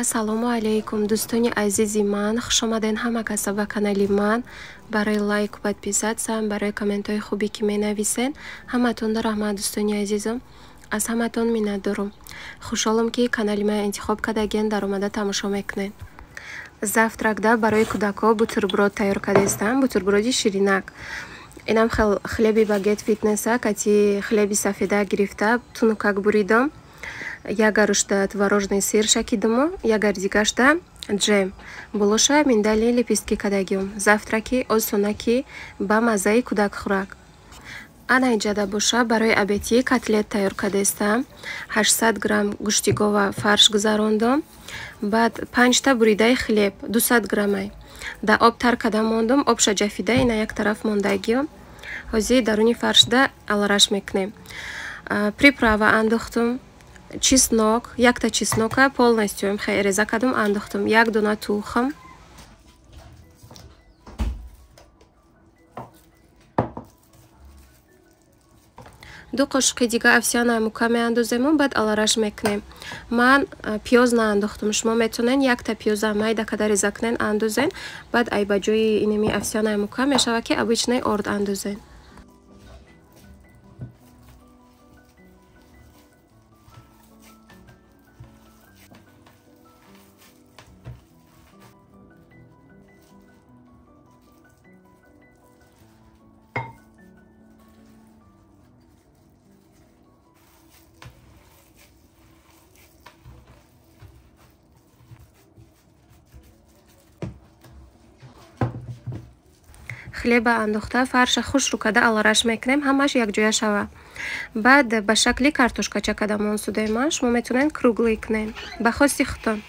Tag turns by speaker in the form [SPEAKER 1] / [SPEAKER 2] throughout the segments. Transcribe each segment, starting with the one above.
[SPEAKER 1] Ассалому алайкум, дӯстони азизи ман, хушомаден ҳама каса ба канали ман. Барои лайку подписаться, барои комментҳои хубе ки менависен, ҳаматонда раҳмат, дӯстони азизам. Аз ҳаматон миннатдорум. Хушҳолам, ки канали ман интихоб кардаген, даромада тамошо мекунед. Завтракда барои кӯдакҳо бутерброд тайёр кардаистам, бутерброди ширинак. Инам хлеби багет фитнеса, кати хлеби сафеда гирифта, тунукак буридам. Ягарушта творожный сыр шакидимо, ягар дигашта джем. Болоша миндали лепестки кадагиум. Завтраки осонаки ба маззаи кӯдак хӯрак. Ана иҷада боша барои абетӣ котлет тайёр кардастам. 800 грамм гӯшти гова фарш гузарондам. Баъд 5та буридаи хлеб 200 граммай. Да об тар карда мондам, обша ҷафида ина як тараф мондагиам. Ҳозир даруни фаршда алараш мекунем. Приправа андохтум. Чеснок, якта чеснока полностью реза кардам, андохтам, як дона тухм. Ду қошуқи дига овсяная мука меандозему, баъд алараш мекунем. Ман пиёз наандохтам, шумо метавонед якта пиёза майда карда реза кунед, андозен, баъд ай ба ҷои инеми овсяная мука мешавад ки обычный орд андозен. Хлеба андохта фарша хушрӯ карда алараш мекунем, ҳамаш якҷоя шава. Баъд ба шакли картошкача карда монсудаи ман, шумо метавонед круглый кунед ба хости худтон.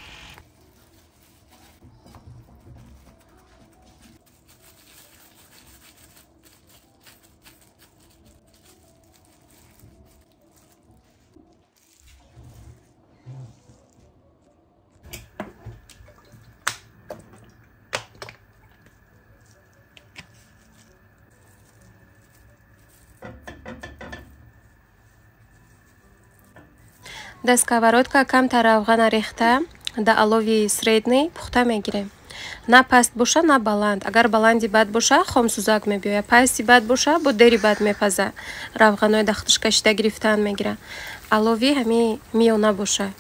[SPEAKER 1] Дар сковородка камтар равғана рехта, дар алови средний пухта мегирем. На паст боша, на баланд. Агар баланди бад боша, хомсӯзак мебиёяд. Пасти бад боша, бо дери бад мепаза. Равғанои дахтуш кашида гирифтан мегира. Алови ҳами миёна боша.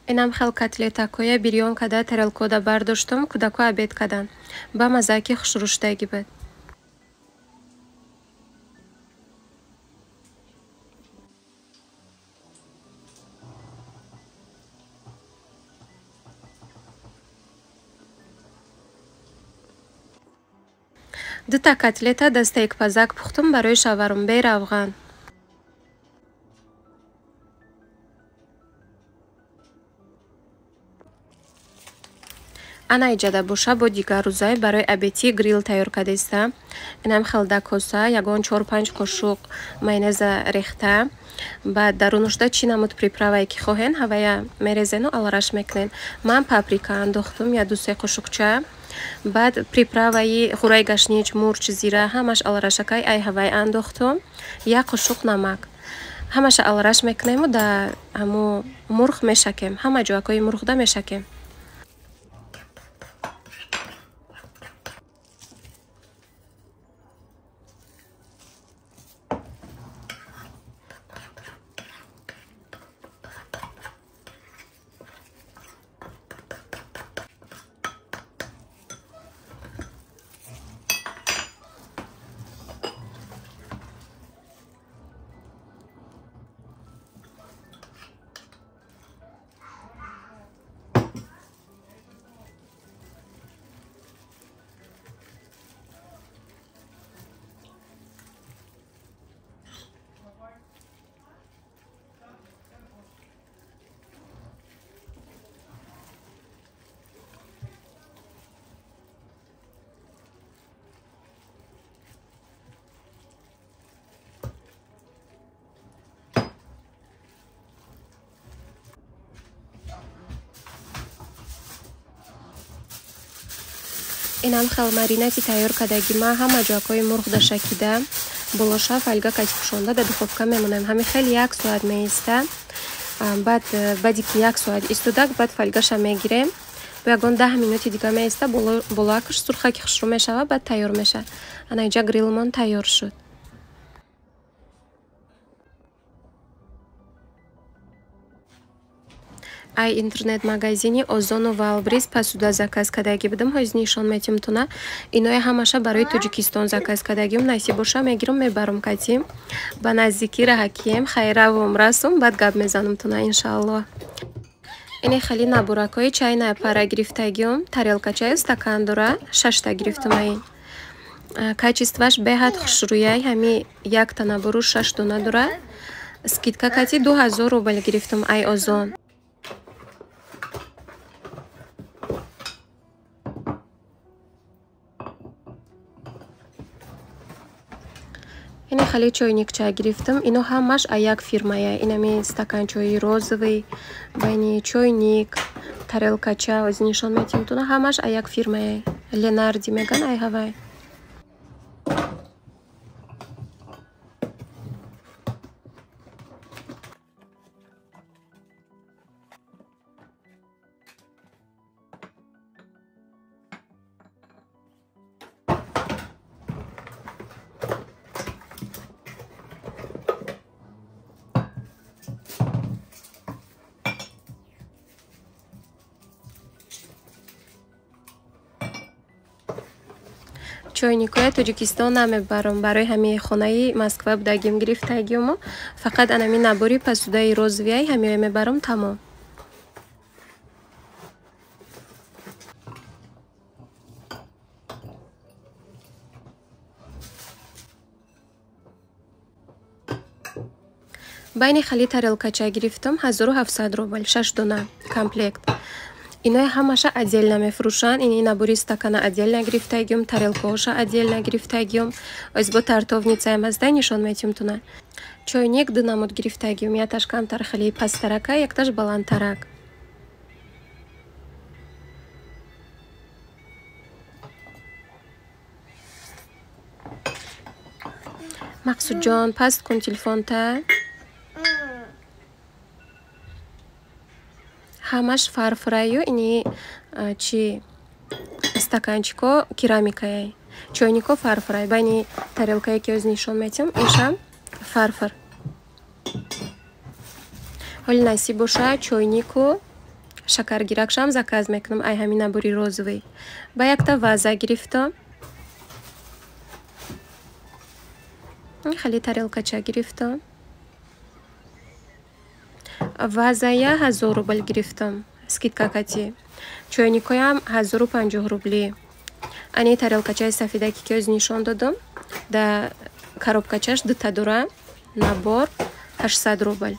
[SPEAKER 1] Инам хел котлетакоя бирён када тарелкода бардоштум, кӯдако обед кадан. Ба маззаки хушрӯштагӣ буд. Дута котлета дастаикпазак пухтум барои шаварум беравған. Ана иҷада боша бо дигар рӯзай барои обедӣ грил тайёр кардеста. Инам хел да коса, ягон 4-5 қошуқ майонеза рехта. Баъд дарунушда чӣ намуд приправае ки хоҳен, ҳавая мерезену алараш мекунен. Ман паприка андохтум, я 2-3 қошуқча. Баъд приправаи хӯраи гашнич, мурч, зира ҳамаш аларашакай ай ҳавай андохтум. 1 қошуқ намак. Ҳамаша алараш мекунему да ҳамо мурғ мешакем. Ҳама ҷоакҳои мурғда мешакем. Инам хел маринати тайёр кардагӣ ма ҳама ҷоакҳои мурғда шакида, болоша фольга кати пӯшонда дар духовка мемонем. Ҳамин хел 1 соат меиста. Баъди ки 1 соат истодак, баъд фольгаша мегирем. Бо ягон 10 минути дига меиста, болоакаш сурхаки хушрӯ мешава, баъд тайёр мешава. Ана иҷа грилмон тайёр шуд. Ай интернет-магазини Озону Валбриз посуда заказ кардагӣ будам. Ҳоз нишон метим туна. Иноя ҳамаша барои Тоҷикистон заказ кардагим. Насиб боша мегирам, мебарам катим. Ба наздикӣ раҳакием, хайравом расум, баъд гап мезанам туна иншааллоҳ. Ине хеле набуракҳои чайная пара гирифтагиум. Тарелкачаю стакан дора, 6та гирифтум айн. Качестваш беҳад хушрӯяй, ҳами якта набуру 6 дона дора. Скидка кати 2000 рубл гирифтум ай Озон. Ине хеле чойникча гирифтам. Ино ҳамаш а як фирмая. Инами стаканчои розовый, байни чойник, тарелкача, оз нишон метим туна ҳамаш а як фирмая. Ленарди меган ай ҳавай. Чойникҳои Тоҷикистон намебарам. Барои ҳамаи хонаи Москва будагим гирифтагиуму фақат анами набори посудаи розовияй ҳамиое мебарам, тамом. Байни хали тарелкача гирифтам 1700 рубл, 6 дона комплект. Инои ҳамаша отдельно мефурӯшанд. Ини набори стакана отдельно гирифтагиум, тарелкаҳоша отдельно гирифтагиум. Оз бо тартовницаям ҳастай нишон метиҳум туна. Чойник ду намуд гирифтагиум, якташ камтар хеле пасттарака, якташ баландтарак. Мақсудҷон, паст кун телефонта. Ҳамаш фарфораю, ини чи стаканчико керамикаяй. Чойнико фарфорай. Байни тарелкае ки оз нишон метиҳам, ишам фарфор. Ҳоли насиб боша чойнику Шакаргиракшам заказ мекунам, ай ҳамин набори розовый. Ба якта ваза гирифтам. Хеле тарелкача гирифтам. Вазая 1000 рубл гирифтам. Скидка кати. Чойникоям 1050 рубли. Ани тарелкачаи сафедаки ки оз нишон додам. Да коробкачаш дута дура. Набор 800 рубл.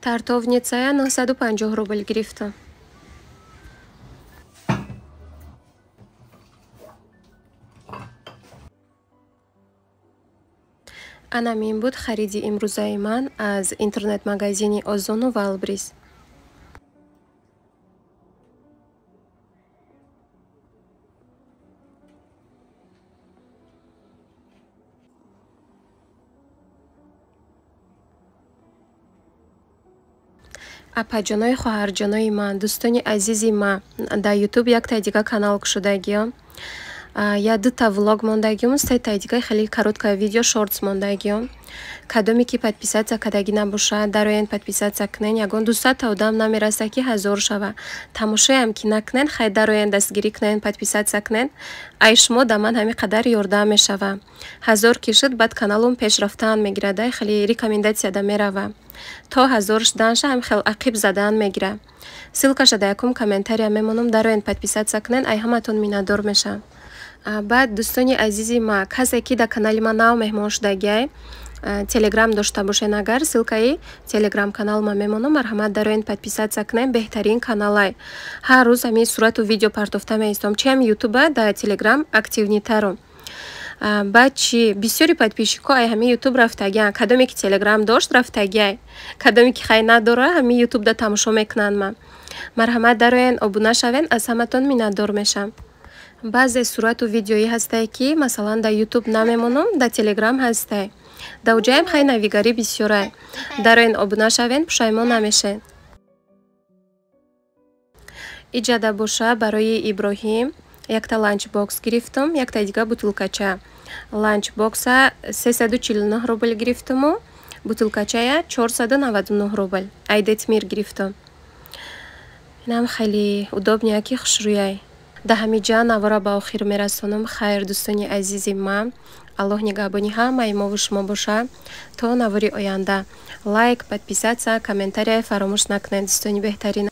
[SPEAKER 1] Тартовницая 950 рубл гирифтам. Ана мин буд хариди имрӯзаи ман аз интернет-магазини Озону Валбрис. Апаҷонои хоҳарҷонои ман, дӯстони азизи ман, дар ютуб яктай дига канал кушодагиам. Я дута влог мондагиам, сетай дига хеле короткое видео шортс мондагиам. Кадоме ки подписаться кардагӣ набошад, дароен подписаться кунен, ягон 200 одам намераса ки 1000 шава. Тамошоям ки накунен, хай дароен дастгирӣ кунен, подписаться кунен. Ай шумо да ман ҳамин қадар ёрдам мешава. 1000 ки шуд, баъд каналум пешрафтан мегирад, хеле рекомендатсия да мерава. То 1000 шуданша ҳам хел ақиб задан мегира. Ссылкаша дар якум комментария мемонам, дароен подписаться кунен, ай ҳаматон миннатдор мешавам. Баъд дӯстони азизи ма, касе ки дар канали ман нав меҳмон шудагиай, телеграм дошта бошен, агар ссылкаи телеграм канал ма мемонам, марҳамат дароен подписаться кунен, беҳтарин каналай. Ҳар рӯз ҳамин сурату видео партофта меистом. Чи ҳам ютуба, дар телеграм активнитарум. Баъд чи бисёри подписчикҳо ай ҳамин ютуб рафтагиан, кадоме ки телеграм дошт рафтагиай, кадоме ки хай надора ҳамин ютубда тамошо мекунанд ма. Марҳамат дароен обуна шавен, аз ҳаматон миннатдор мешам. Баъзе сурату видеои ҳастае ки масалан дар ютуб намемонам, дар телеграм ҳастае. Дар уҷаям хай навигарӣ бисёрай. Дароен обуна шавен, пушаймон намешен. Иҷада боша барои Иброҳим якта ланчбокс гирифтам, якта дига бутылкача. Ланчбокса 349 рубл гирифтаму, бутылкачая 499 рубл. Ай Детмир гирифтам. Инам хеле удобния ки хушрӯяй. Дар ҳамин ҷа навора ба охир мерасонам. Хайр, дӯстони азизи ман, Аллоҳ нигаҳбони ҳамаи мову шумо боша. То навори оянда. Лайк, подписаться, комментария фаромӯш накунед, дӯстони беҳтарин.